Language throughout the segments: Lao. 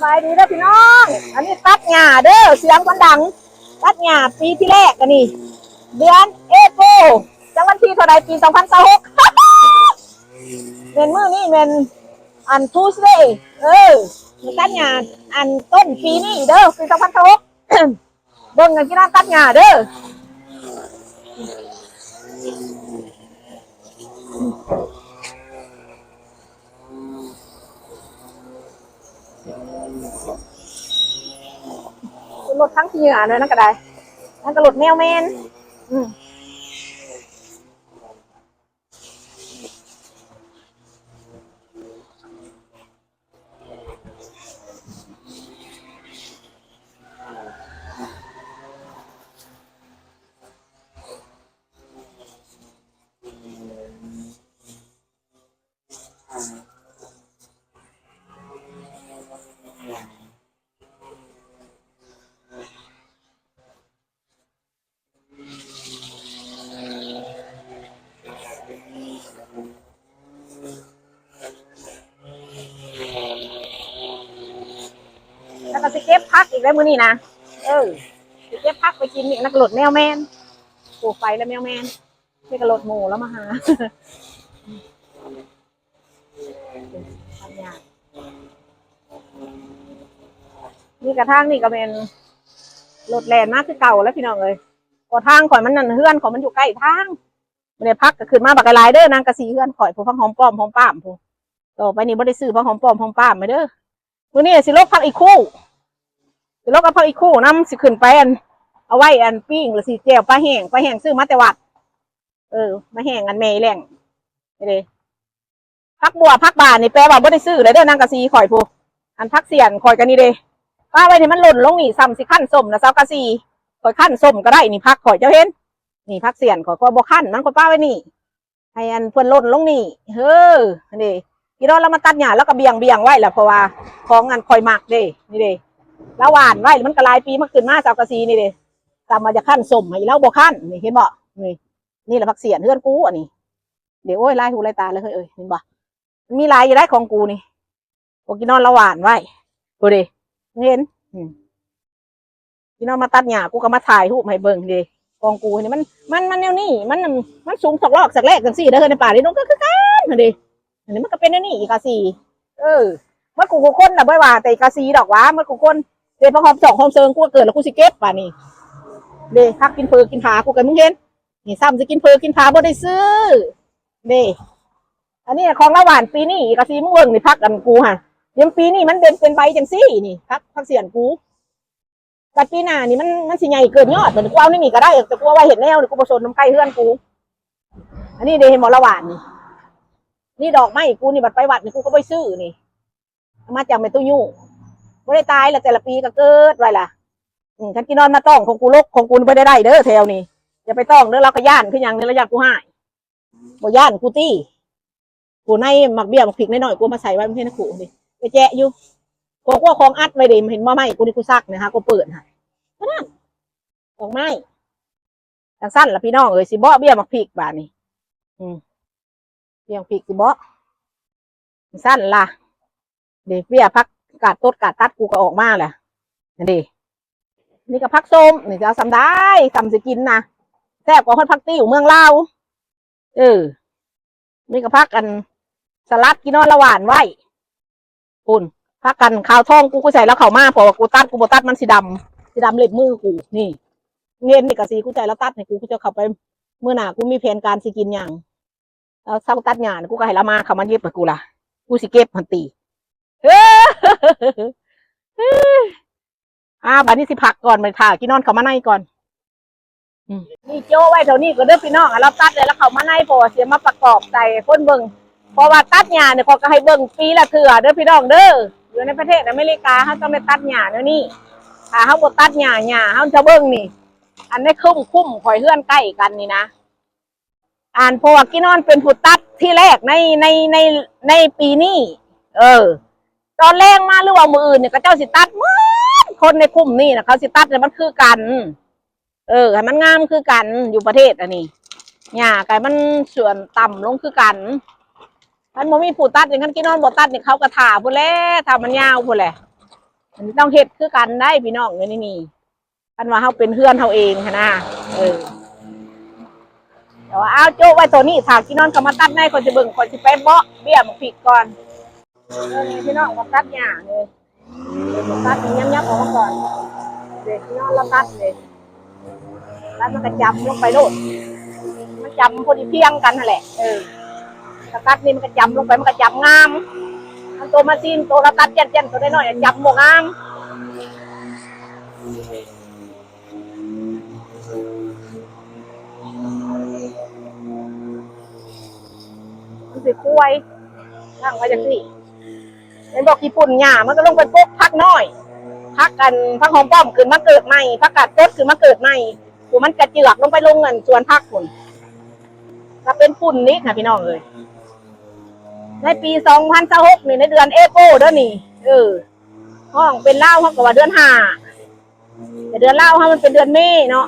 ບາຍດີເດີພີ່ນ້ອງ ອັນນີ້ຕັດຫຍ້າເດີ ສຽງມັນດັງ ຕັດຫຍ້າປີທີແລກ ອັນນີ້ເດືອນເອໂປ ຈັກວັນທີເທົ່າໃດ ປີສອງພັນຊາວຫົກ ແມ່ນມື້ນີ້ແມ່ນ ອັນ Tuesday ເອີ ມາຕັດຫຍ້າ ອັນ ຕົ້ນປີນີ້ເດີ ປີສອງພັນຊາວຫົກ ເບິ່ງກັນ ກິນນ້ຳຕັດຫຍ້າເດີ ລົດທັງທີ່ເຫືອເນາະ ນັ້ນກໍໄດ້ ນັ້ນກໍລົດແມວແມ່ນ ອືມ. ແລ້ວກໍຊິເກັບຜັກອີກແລ້ວມື້ນີ້ນະ ເອີ ຊິເກັບຜັກໄປກິນອີກ ນັກລົດແມວແມ່ນ ໂອ້ ໄປແລ້ວແມວແມ່ນ ເປັນກະລົດໝູລາວມາຫາ ນີ້ກະທາງນີ້ກະແມ່ນລົດແລ່ນມາຄືເກົ່າແລ້ວພີ່ນ້ອງເອີຍ ເພາະທາງຂ້ອຍມັນນັ້ນ ເຮືອນຂ້ອຍມັນຢູ່ໃກ້ທາງ ມື້ນີ້ຜັກກະຂຶ້ນມາບັກຫຼາຍເດີ ນາງກະສີເຮືອນຂ້ອຍ ຜູ້ຜັກຫອມປ້ອມຫອມປ້າມຜູ້ ຕໍ່ໄປນີ້ບໍ່ໄດ້ຊື້ຜັກຫອມປ້ອມຫອມປ້າມໃໝ່ເດີ ມື້ນີ້ຊິລົກຜັກອີ່ຄູ້ ຊິລົກກັບຜັກອີ່ຄູ້ນຳ ຊິຂຶ້ນໄປອັນ ເອົາໄວ້ອັນປີ້ງ ແລ້ວຊິແຈ່ວປາແຫ້ງ ປາແຫ້ງຊື້ມາແຕ່ວັດ ເອີ ມາແຫ້ງອັນແມ່ອີ່ແຫຼ້ງ ນີ້ເດ້ ຜັກບົ່ວຜັກບານີ້ແປວ່າບໍ່ໄດ້ຊື້ແລ້ວເດີ ນາງກະສີຂ້ອຍຜູ້ ອັນຜັກສ່ຽນຂ້ອຍກະນີ້ເດ້ ປະໄວ້ນີ້ມັນຫຼົ່ນລົງນີ້ ສ່ຳຊິຄັ້ນສົ້ມນະ ສາວກະສີ ຂ້ອຍຄັ້ນສົ້ມກະໄດ້ນີ້ ຜັກຂ້ອຍ ເຈົ້າເຫັນ ນີ້ຜັກສ່ຽນຂ້ອຍ ຂ້ອຍບໍ່ຄັ້ນມັນ ຂ້ອຍປະໄວ້ນີ້ ໃຫ້ອັນເພິ່ນຫຼົ່ນລົງນີ້ ເຮີ ນີ້ເດ້ ອີ່ດອນລາວມາຕັດຫຍ້າ ລາວກະບ່ຽງໆໄວ້ລະ ເພາະວ່າຂອງອັນຂ້ອຍມັກເດ້ ນີ້ເດ້ ລາວຫວ່ານໄວ້ ມັນກະຫຼາຍປີ ມັນຂຶ້ນມາ ສາວກະສີ ນີ້ເດ້ ສ່ຳວ່າຈະຄັ້ນສົ້ມໃຫ້ ລາວບໍ່ຄັ້ນ ນີ້ເຫັນບໍ່ ນີ້ ນີ້ລະຜັກສ່ຽນເຮືອນກູ ອັນນີ້ເດ້ ໂອ້ຍ ຫຼາຍຫູຫຼາຍຕາເລີຍເຮີ້ຍ ເອີຍ ເຫັນບໍ່ ມັນມີຫຼາຍຢູ່ໃດຂອງກູນີ້ ພວກອີ່ດອນລາວຫວ່ານໄວ້ ໂອ້ເດ້ ເຫັນ ອືມ. ພີ່ນ້ອງມາຕັດຫຍ້າ ກູກໍມາຖ່າຍຮູບໃຫ້ເບິ່ງເດ້ ກອງກູນີ້ ມັນ ມັນ ມັນແນວນີ້ ມັນ ມັນສູງສອກລອກສອກແລກຈັ່ງຊີ້ເດີ ໃນປ່າເດ້ ນົກກໍຄືກັນຫັ້ນເດ້ ອັນນີ້ມັນກໍເປັນແນວນີ້ອີກກະສີ ເອີ ໝົດກູ ກູຄົນນະ ບໍ່ວ່າແຕ່ກະສີດອກຫວາ ໝົດກູຄົນ ເດ້ ພະຫອມຊ່ອງຫອມເຊີງ ກູເກີດແລ້ວກູຊິເກັບບາດນີ້ ເດ້ ຜັກກິນເຝີກິນຜາ ກູກໍ ມຶງເຫັນ ນີ້ ຊ້ຳຊິກິນເຝີກິນຜາ ບໍ່ໄດ້ຊື້ ເດ້ ອັນນີ້ຂອງລາວຫວ່ານປີນີ້ ກະຊິມາເບິ່ງນີ້ ຜັກອັນກູຫັ້ນ ດຽວປີນີ້ມັນເປັນ ເປັນໃບຈັ່ງຊີ້ນີ້ ຜັກ ຜັກສ່ຽນກູ ບັດປີໜ້ານີ້ມັນ ມັນຊິໃຫຍ່ເກີນຍອດ ບັດນີ້ກູເອົາໃນນີ້ກໍໄດ້ ແຕ່ກູເອົາໄວ້ເຮັດແນວນີ້ ກູບໍ່ສົນນຳໃກ້ເຮືອນກູ ອັນນີ້ເດ້ ເຫັນບໍ່ລາວຫວ່ານນີ້ ນີ້ດອກໄມ້ກູນີ້ ບັດໄປວັດນີ້ ກູກໍບໍ່ໄດ້ຊື້ນີ້ ເອົາມາຈາກແມ່ຕູ້ຍູ່ ບໍ່ໄດ້ຕາຍລະ ແຕ່ລະປີກໍເກີດໄວ້ລະ ອືມ ຄັນກິນນອນມາຕ້ອງຂອງກູລົກ ຂອງກູນີ້ບໍ່ໄດ້ໄດ້ເດີແຖວນີ້ ຢ່າໄປຕ້ອງເດີ ລາວກໍຢ້ານຄືຫຍັງນີ້ ລາວຢ້ານກູຮ້າຍ ບໍ່ຢ້ານກູຕິ ຜູ້ໃນໝາກເບ້ຍໝາກພິກນ້ອຍໆ ກູເອົາມາໃສ່ໄວ້ ມັນເຫັນຄູນີ້ ໄປແຈະຢູ່ ພວກ ພວກຂອງອັດໄວ້ເດ້ ເຫັນບໍ່ໄມ້ກູນີ້ ກູຊັກນີ້ ຫາກູເປີດຫັ້ນ ເທົ່ານັ້ນ ດອກໄມ້ ຈັ່ງຊັ້ນລະພີ່ນ້ອງເອີຍ ຊິເບາະເບ້ຍໝາກພິກບາດນີ້ ອືມ ເບ້ຍໝາກພິກຊິເບາະ ຈັ່ງຊັ້ນລະ ເດ້ ເບ້ຍຜັກກາດຕົດກາດຕັດ ກູກໍອອກມາແຫຼະ ຫັ້ນເດ້ ນີ້ກໍຜັກສົ້ມ ນີ້ຊິເອົາສ່ຳໃດ ສ່ຳຊິກິນນະ ແຊບກວ່າຮອດຜັກຕິ້ວເມືອງລາວ ເອີ ນີ້ກໍຜັກອັນສະຫຼັດ ກິນນອນລາວຫວ່ານໄວ້ ພຸ້ນ ຜັກກັນຂາວທອງ ກູ ກູໃສ່ລາວເຂົ້າມາ ເພາະວ່າກູຕັດ ກູບໍ່ຕັດມັນຊິດຳ ຊິດຳເລັບມືກູ ນີ້ ເຫັນນີ້ກະຊິ ກູໃສ່ລາວຕັດໃຫ້ກູ ກູຈະເຂົ້າໄປ ມື້ໜ້າກູມີແຜນການຊິກິນຫຍັງ ລາວເຊົາຕັດຫຍ້າ ກູກໍໃຫ້ລາວມາ ເຂົ້າມາເກັບໃຫ້ກູລະ ກູຊິເກັບຫັ້ນຕິ ເອີ ອ່າ ບາດນີ້ຊິພັກກ່ອນ ບາດນີ້ຖ້າກິນນອນເຂົ້າມາໃນກ່ອນ ອືມ ນີ້ໂຈະໄວ້ເທົ່ານີ້ກ່ອນເດີພີ່ນ້ອງ ລາວຕັດແລ້ວລາວເຂົ້າມາໃນ ເພາະວ່າຊິມາປະກອບໃສ່ໃຫ້ຄົນເບິ່ງ ເພາະວ່າຕັດຫຍ້ານີ້ ຂ້ອຍກໍໃຫ້ເບິ່ງປີລະເທື່ອເດີພີ່ນ້ອງເດີ ຢູ່ໃນປະເທດອາເມລິກາ ເຮົາຕ້ອງໄດ້ຕັດຫຍ້າແນວນີ້ ຖ້າເຮົາບໍ່ຕັດຫຍ້າ ຫຍ້າເຮົາຈະເບິ່ງນີ້ ອັນໃນຄຸ້ມ ຄຸ້ມຂ້ອຍເຮືອນໃກ້ກັນນີ້ນະ ອັນ ເພາະວ່າກິນນອນເປັນຜູ້ຕັດທີແລກໃນ ໃນ ໃນ ໃນປີນີ້ ເອີ ຕອນແລງມາ ຫຼືວ່າມື້ອື່ນນີ້ ເຂົາເຈົ້າຊິຕັດໝົດ ຄົນໃນຄຸ້ມນີ້ນະ ເຂົາຊິຕັດໃຫ້ມັນຄືກັນ ເອີ ໃຫ້ມັນງາມຄືກັນ ຢູ່ປະເທດອັນນີ້ ຫຍ້າກໍໃຫ້ມັນສ່ວນຕ່ຳລົງຄືກັນ ຄັນບໍ່ມີຜູ້ຕັດນີ້ ຄັນກິນນອນບໍ່ຕັດນີ້ ເຂົາກໍຖ້າພຸ້ນແຫຼະ ຖ້າມັນຍາວພຸ້ນແຫຼະ ອັນນີ້ຕ້ອງເຮັດຄືກັນໄດ໋ພີ່ນ້ອງ ອັນນີ້ນີ້ ຄັນວ່າເຮົາເປັນເຮືອນເຮົາເອງຫັ້ນນະ ເອີ ແຕ່ວ່າ ອ້າວ ໂຈະໄວ້ໂຕນີ້ ຖ້າກິນນອນເຂົ້າມາຕັດໃນ ຂ້ອຍຊິເບິ່ງ ຂ້ອຍຊິໄປເບາະເບ້ຍໝາກພິກກ່ອນ. ເອີ ນີ້ພີ່ນ້ອງ ກໍຕັດຫຍ້ານີ້ ຕັດນີ້ ຫຍັບໆອອກມາກ່ອນ ເດ້ ກິນນອນລາວຕັດເດ້ ຕັດມັນກໍຈຳລົງໄປໂລດ ມັນຈຳພໍດີພຽງກັນຫັ້ນແຫຼະ ເອີ ກໍຕັດນີ້ມັນກໍຈຳລົງໄປ ມັນກໍຈຳງາມ ມັນໂຕມາຊີນ ໂຕລາວຕັດແຈ້ນໆ ໂຕນ້ອຍໆ ຈຳບໍ່ງາມ. ມັນຊິຄວາຍ ຕັ້ງໄວ້ຈັ່ງຊີ້ ເຫັນບໍ່ ຂີ້ຝຸ່ນຫຍ້າ ມັນກໍລົງໄປປົກຜັກນ້ອຍ ຜັກ ອັນ ຜັກຫອມປ້ອມຂຶ້ນມາເກີດໃໝ່ ຜັກກາດກົດຂຶ້ນມາເກີດໃໝ່ ຜູ້ມັນກະເຈືອກລົງໄປລົງ ອັນ ສວນຜັກພຸ້ນ ກໍເປັນຝຸ່ນອີກນະ ພີ່ນ້ອງເອີຍ. ໃນປີສອງພັນຊາວຫົກນີ້ ໃນເດືອນເອໂປເດີນີ້ ເອີ ຮ້ອງເປັນລາວເຮົາກໍວ່າເດືອນຫ້າ ແຕ່ເດືອນລາວເຮົາມັນເປັນເດືອນເມເນາະ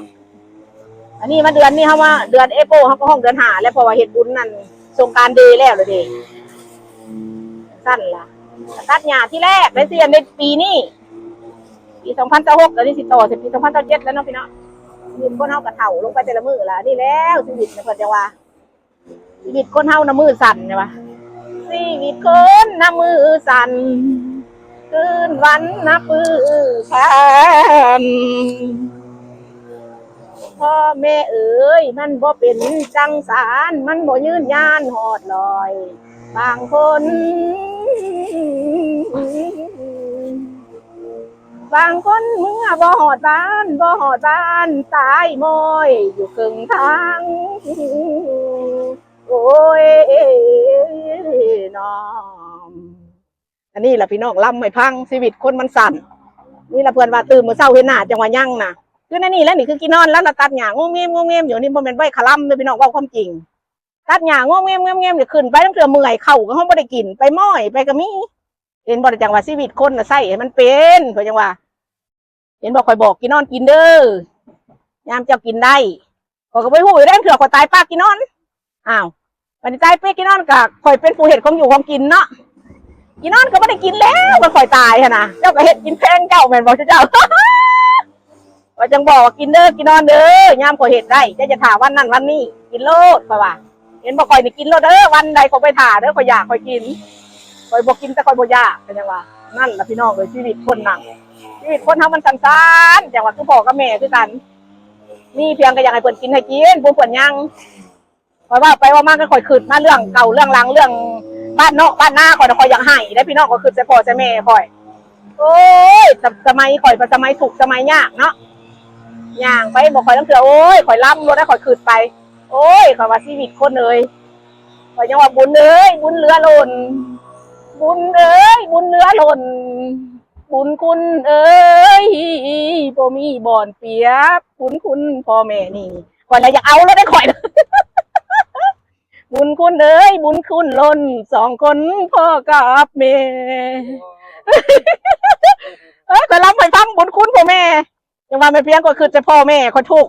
ອັນນີ້ມາເດືອນນີ້ ເຮົາມາເດືອນເອໂປ ເຮົາກໍຮ້ອງເດືອນຫ້າແລ້ວ ເພາະວ່າເຮັດບຸນນັ້ນສົງການເດແລ້ວລະເດ ຊັ້ນລະ ຕັດຫຍ້າທີແລກໄດ້ ໃນປີນີ້ ປີສອງພັນຊາວຫົກ ແລ້ວນີ້ຊິຕໍ່ໃສ່ປີສອງພັນຊາວເຈັດແລ້ວເນາະ ພີ່ນ້ອງ. ຊີວິດຄົນເຮົາກໍເຖົ້າລົງໄປແຕ່ລະມື້ລະ ນີ້ແລ້ວຊີວິດນະ ເພິ່ນຈັ່ງວ່າ ຊີວິດຄົນເຮົານະມືສັ່ນ ວ່າ ຊີວິດຄົນນະມືສັ່ນ ຄືນວັນນະປືຄັນ ພໍ່ແມ່ເອີຍ ມັນບໍ່ເປັນຈັ່ງຊັ້ນ ມັນບໍ່ຍືນຍານຮອດຮ້ອຍ ບາງຄົນ ບາງຄົນເມືອບໍ່ຮອດບ້ານ ບໍ່ຮອດບ້ານ ຕາຍມ້ອຍຢູ່ເຄິ່ງທາງ ໂອ້ຍ ນ້ອງ. ອັນນີ້ລະພີ່ນ້ອງ ລຳໃຫ້ຟັງ ຊີວິດຄົນມັນສັ້ນ ນີ້ລະເພິ່ນວ່າຕື່ນມື້ເຊົ້າເຫັນໜ້າ ຈັ່ງວ່າຍັງນະ ຄືໃນນີ້ແຫຼະ ນີ້ຄືກີນອນລະ ລະຕັດຫຍ້າງອມແງມ ງອມແງມຢູ່ ນີ້ບໍ່ແມ່ນໄວຄະລຳເດີພີ່ນ້ອງ ເວົ້າຄວາມຈິງ ຕັດຫຍ້າງອມແງມ ງອມແງມ ຂຶ້ນໄປ ລາງເທື່ອເມື່ອຍ ເຂົ້າກໍເຮົາບໍ່ໄດ້ກິນ ໄປມ້ອຍໄປກໍມີ. ເຫັນບໍ່ ຈັ່ງວ່າຊີວິດຄົນນະໃຊ້ໃຫ້ມັນເປັນ ຂ້ອຍຈັ່ງວ່າ ເຫັນບໍ່ ຂ້ອຍບອກກີນອນກິນເດີ ຍາມເຈົ້າກິນໄດ້ ຂ້ອຍກໍບໍ່ຮູ້ຢູ່ແລ້ວ ເທື່ອຂ້ອຍຕາຍປະກີນອນ ອ້າວ ບັດນີ້ຕາຍປະກີນອນກໍຂ້ອຍເປັນຜູ້ເຮັດຂອງຢູ່ຂອງກິນເນາະ ກີນອນກໍບໍ່ໄດ້ກິນແລ້ວ ຄັນຂ້ອຍຕາຍຫັ້ນນະ ເຈົ້າກໍເຮັດກິນແພງເຈົ້າແມ່ນບໍ່ ເຈົ້າ ຂ້ອຍຈັ່ງບອກວ່າ ກິນເດີ ກິນນອນເດີ ຍາມຂ້ອຍເຮັດໄດ້ ເຈົ້າຢ່າຖ້າວັນນັ້ນວັນນີ້ ກິນໂລດ ຂ້ອຍວ່າ ເຫັນບໍ່ ຂ້ອຍນີ້ກິນໂລດເດີ ວັນໃດຂ້ອຍບໍ່ໄດ້ຖ້າເດີ ຂ້ອຍຢາກຂ້ອຍກິນ ຂ້ອຍບໍ່ກິນແຕ່ຂ້ອຍບໍ່ຢາກ ກໍຍັງວ່າ ນັ້ນລະພີ່ນ້ອງເອີຍ ຊີວິດຄົນນະ ຊີວິດຄົນເຮົາມັນສັ້ນໆ ຈັ່ງວ່າຄືພໍ່ກັບແມ່ຄືກັນ ມີພຽງກໍຢາກໃຫ້ເພິ່ນກິນໃຫ້ກິນ ບໍ່ເພິ່ນຍັງ ຂ້ອຍເວົ້າໄປເວົ້າມາກໍຂ້ອຍຄິດມາເລື່ອງເກົ່າເລື່ອງຫຼັງ ເລື່ອງບ້ານນອກບ້ານນາຂ້ອຍນະ ຂ້ອຍຢາກໄຫ້ເດ້ພີ່ນ້ອງ ຂ້ອຍຄິດໃສ່ພໍ່ໃສ່ແມ່ຂ້ອຍ ໂອ້ຍ ສະ ສະໄໝຂ້ອຍ ສະໄໝທຸກສະໄໝຍາກເນາະ ຍ່າງໄປບໍ່ຄ່ອຍລາງເທື່ອ ໂອ້ຍ ຂ້ອຍລຳໂລດໄດ໋ ຂ້ອຍຄິດໄປ ໂອ້ຍ ຂ້ອຍວ່າຊີວິດຄົນເອີຍ ຂ້ອຍຍັງວ່າ ບຸນເອີຍ ບຸນເຫຼືອລົ້ນ ບຸນເອີຍ ບຸນເຫຼືອລົ້ນ ບຸນຄຸນເອີຍ ບໍ່ມີບ່ອນປຽບ ບຸນຄຸນພໍ່ແມ່ນີ້ ຂ້ອຍລະຢາກເອົາໂລດໄດ໋ຂ້ອຍ ບຸນຄຸນເອີຍ ບຸນຄຸນລົ້ນ ສອງຄົນພໍ່ກັບແມ່ ເອີຍ ຂ້ອຍລຳໃຫ້ຟັງ ບຸນຄຸນພໍ່ແມ່ ຈັ່ງວ່າແມ່ພຽງ ຂ້ອຍຄິດແຕ່ພໍ່ແມ່ຂ້ອຍທຸກ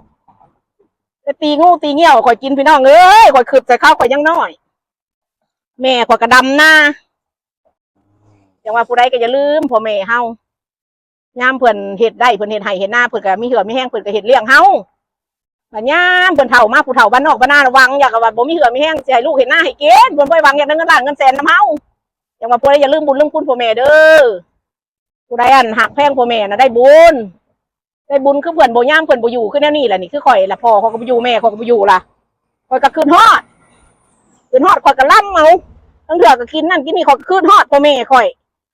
ແຕ່ຕີງູຕີງຽວຂ້ອຍກິນ ພີ່ນ້ອງເອີຍ ຂ້ອຍຄິດແຕ່ຄາວຂ້ອຍຍັງນ້ອຍ ແມ່ຂ້ອຍກໍດຳນາ ຈັ່ງວ່າຜູ້ໃດກໍຢ່າລືມພໍ່ແມ່ເຮົາ ຍາມເພິ່ນເຮັດໄດ້ ເພິ່ນເຮັດໄຮ່ເຮັດນາ ເພິ່ນກໍມີເຫື່ອມີແຮງ ເພິ່ນກໍເຮັດລ້ຽງເຮົາ ບັດຍາມເພິ່ນເຖົ້າມາ ຜູ້ເຖົ້າບ້ານນອກບ້ານນາລະຫວັງຢາກວ່າບໍ່ມີເຫື່ອມມີແຮງ ຊິໃຫ້ລູກເຮັດນາໃຫ້ກິນ ເພິ່ນບໍ່ໄດ້ຫວັງຢາກໄດ້ເງິນລ້ານເງິນແສນນຳເຮົາ ຈັ່ງວ່າຜູ້ໃດຢ່າລືມບຸນລືມຄຸນພໍ່ແມ່ເດີ ຜູ້ໃດອັນຮັກແພງພໍ່ແມ່ນະໄດ້ບຸນ ໄດ້ບຸນ ຄືເພິ່ນບໍ່ ຍາມເພິ່ນບໍ່ຢູ່ ຄືແນວນີ້ລະນີ້ ຄືຂ້ອຍລະ ພໍ່ຂ້ອຍກໍບໍ່ຢູ່ ແມ່ຂ້ອຍກໍບໍ່ຢູ່ລະ ຂ້ອຍກໍຄິດຮອດ ຄິດຮອດ ຂ້ອຍກໍລຳເອົາ ລາງເທື່ອກໍກິນນັ້ນກິນນີ້ ຂ້ອຍກໍຄິດຮອດພໍ່ແມ່ຂ້ອຍ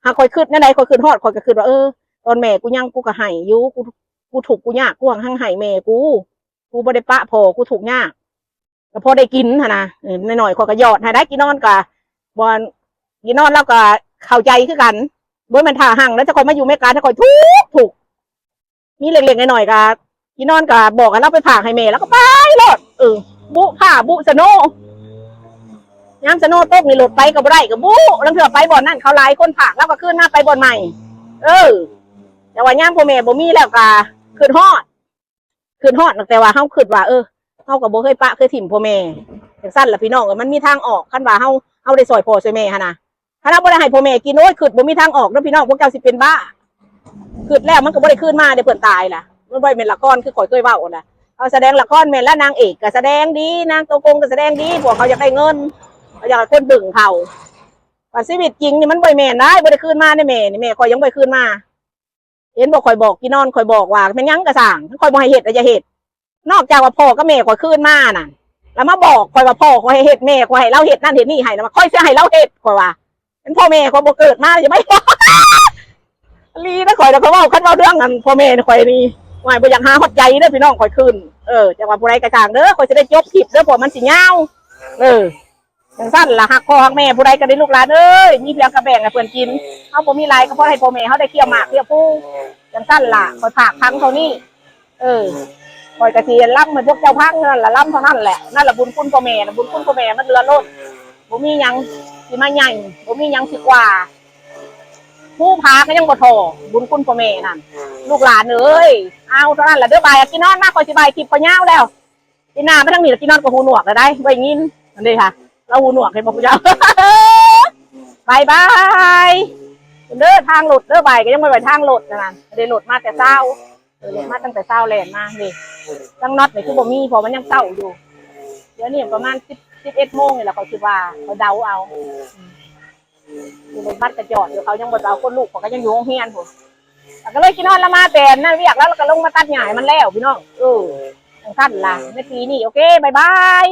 ຫາກຂ້ອຍຄິດແນວໃດ ຂ້ອຍຄິດຮອດ ຂ້ອຍກໍຄິດວ່າ ເອີ ຕອນແມ່ກູຍັງ ກູກໍໃຫ້ຢູ່ ກູ ກູທຸກກູຍາກ ກູຫາກໃຫ້ແມ່ກູ ກູບໍ່ໄດ້ປະພໍ່ ກູທຸກຍາກ ກໍພໍໄດ້ກິນຫັ້ນນະ ເອີ ໜ້ອຍໆ ຂ້ອຍກໍຢອດໃຫ້ໄດ້ ກີນອນກໍ ບໍ່ ກີນອນລາວກໍເຂົ້າໃຈຄືກັນ ບໍ່ແມ່ນຖ້າຮັ່ງແລ້ວ ຈະຂ້ອຍມາຢູ່ເມກາ ຈະຂ້ອຍທຸກ ທຸກ ມີເລັກໆ ນ້ອຍໆ ກໍ ອີນອນກໍບອກໃຫ້ລາວໄປຝາກໃຫ້ແມ່ ລາວກໍໄປໂລດ ເອີ ບຸຜ້າບຸສະໂນ ຍາມສະໂນຕົກນີ້ ລົດໄປກໍບໍ່ໄດ້ ກໍບຸ ລາງເທື່ອໄປບ່ອນນັ້ນ ເຂົາຫຼາຍຄົນຝາກ ລາວກໍຄືນມາໄປບ່ອນໃໝ່ ເອີ ແຕ່ວ່າຍາມພໍ່ແມ່ບໍ່ມີແລ້ວກໍຄິດຮອດ ຄິດຮອດ ແຕ່ວ່າເຮົາຄິດວ່າ ເອີ ເຮົາກໍບໍ່ເຄີຍປະເຄີຍຖິ້ມພໍ່ແມ່ ຈັ່ງຊັ້ນລະພີ່ນ້ອງເອີຍ ມັນມີທາງອອກ ຄັນວ່າເຮົາ ເຮົາໄດ້ຊ່ອຍພໍ່ຊ່ອຍແມ່ຫັ້ນນະ ຄັນເຮົາບໍ່ໄດ້ໃຫ້ພໍ່ແມ່ກິນ ໂອ້ຍ ຄິດບໍ່ມີທາງອອກເດີພີ່ນ້ອງ ພວກເຈົ້າຊິເປັນບ້າ ຄິດແລ້ວມັນກໍບໍ່ໄດ້ຄືນມາເດ້ ເພິ່ນຕາຍລະ. ມັນບໍ່ແມ່ນລະຄອນຄືຂ້ອຍເຄີຍເວົ້າຫັ້ນນະ. ເຂົາສະແດງລະຄອນແມ່ນລະ ນາງເອກກໍສະແດງດີ ນາງໂຕກົງກໍສະແດງດີ ພວກເຂົາຢາກໄດ້ເງິນ ເຂົາຢາກໃຫ້ຄົນເບິ່ງເຂົາ. ວ່າຊີວິດຈິງນີ້ມັນບໍ່ແມ່ນໄດ໋ ບໍ່ໄດ້ຄືນມາເດ້ແມ່ນີ້ ແມ່ຂ້ອຍຍັງບໍ່ໄດ້ຄືນມາ. ເຫັນບໍ່ ຂ້ອຍບອກກີ່ນອນ ຂ້ອຍບອກວ່າແມ່ນຫຍັງກໍຊ່າງ ຄັນຂ້ອຍບໍ່ໃຫ້ເຮັດກໍຢ່າເຮັດ. ນອກຈາກວ່າພໍ່ກັບແມ່ຂ້ອຍຄືນມານັ້ນ ແລ້ວມາບອກຂ້ອຍວ່າພໍ່ຂ້ອຍໃຫ້ເຮັດ ແມ່ຂ້ອຍໃຫ້ລາວເຮັດນັ້ນເຮັດນີ້ໃຫ້ນະ ຂ້ອຍຊິໃຫ້ລາວເຮັດ ຂ້ອຍວ່າ ແມ່ນພໍ່ແມ່ຂ້ອຍບໍ່ເກີດມາ ຢ່າໄປ ອີ່ນະ ຂ້ອຍລະກໍເວົ້າ ຄັນເວົ້າເລື່ອງອັນພໍ່ແມ່ຂ້ອຍນີ້ ໂອ້ຍ ບໍ່ຢາກຫາຮອດໃຈເດີ້ພີ່ນ້ອງຂ້ອຍຄືນ. ເອີ ຈັກວ່າຜູ້ໃດກໍຊ່າງເດີ້ ຂ້ອຍຊິໄດ້ຈົບຄລິບເດີ້ ເພາະມັນຊິຍາວ. ເອີ ຈັ່ງຊັ້ນລະ ຮັກພໍ່ຮັກແມ່ຜູ້ໃດກໍໄດ້ ລູກຫຼານເອີຍ ມີພຽງກະແບ່ງໃຫ້ເພິ່ນກິນ ເຮົາບໍ່ມີຫຼາຍກໍພໍໃຫ້ພໍ່ແມ່ເຮົາໄດ້ກ່ຽວໝາກກ່ຽວພູ. ຈັ່ງຊັ້ນລະ ຂ້ອຍຝາກຝັງເທົ່ານີ້. ເອີ ຂ້ອຍກໍຊິລຳໃຫ້ພວກເຈົ້າຟັງເທົ່ານັ້ນລະ ລຳເທົ່ານັ້ນແຫຼະ. ນັ້ນລະບຸນຄຸນພໍ່ແມ່ນະ ບຸນຄຸນພໍ່ແມ່ມັນເຫຼືອລົ້ນ ບໍ່ມີຫຍັງຊິມາໃຫຍ່ ບໍ່ມີຫຍັງຊິກວ່າ ພູຜາກໍຍັງບໍ່ທໍ່ບຸນຄຸນພໍ່ແມ່ນັ້ນ. ລູກຫຼານເອີຍ ເອົາເທົ່ານັ້ນລະເດີ້ ບາຍ ກີ່ນອນມາ ຂ້ອຍຊິບາຍຄລິບ ຂ້ອຍຍາວແລ້ວ. ປີໜ້າມາທາງນີ້ລະ ກີ່ນອນກໍຫູໜວກລະໄດ໋ ບໍ່ໄດ້ຍິນ. ອັນນີ້ຫາ ລາວຫູໜວກ ເຫັນບໍ່ຜູ້ເຈົ້າ ບາຍບາຍເດີ້ ທາງລົດເດີ້ ບາຍກໍຍັງບໍ່ໄປທາງລົດນັ້ນນະ ໄດ້ລົດມາແຕ່ເຊົ້າ. ເອີ ລົດມາຕັ້ງແຕ່ເຊົ້າແລ່ນມານີ້ ທາງນັອດນີ້ຄືບໍ່ມີ ເພາະມັນຍັງເຊົ້າຢູ່. ດຽວນີ້ປະມານສິບ ສິບເອັດໂມງນີ້ລະ ຂ້ອຍຄິດວ່າ ຂ້ອຍເດົາເອົາ. ອືມ ລົດບັສກໍຈອດຢູ່ ເຂົາຍັງບໍ່ໄປເອົາຄົນ ລູກຂ້ອຍກໍຍັງຢູ່ໂຮງຮຽນພຸ້ນ. ແລ້ວກໍເລີຍກິນນອນລະມາແຕ່ນັ້ນ ວຽກລາວ ລາວກໍລົງມາຕັດຫຍ້າໃຫ້ມັນແລ້ວ ພີ່ນ້ອງ. ເອີ ຈັ່ງຊັ້ນລະ ໃນປີນີ້ ໂອເຄ ບາຍບາຍ.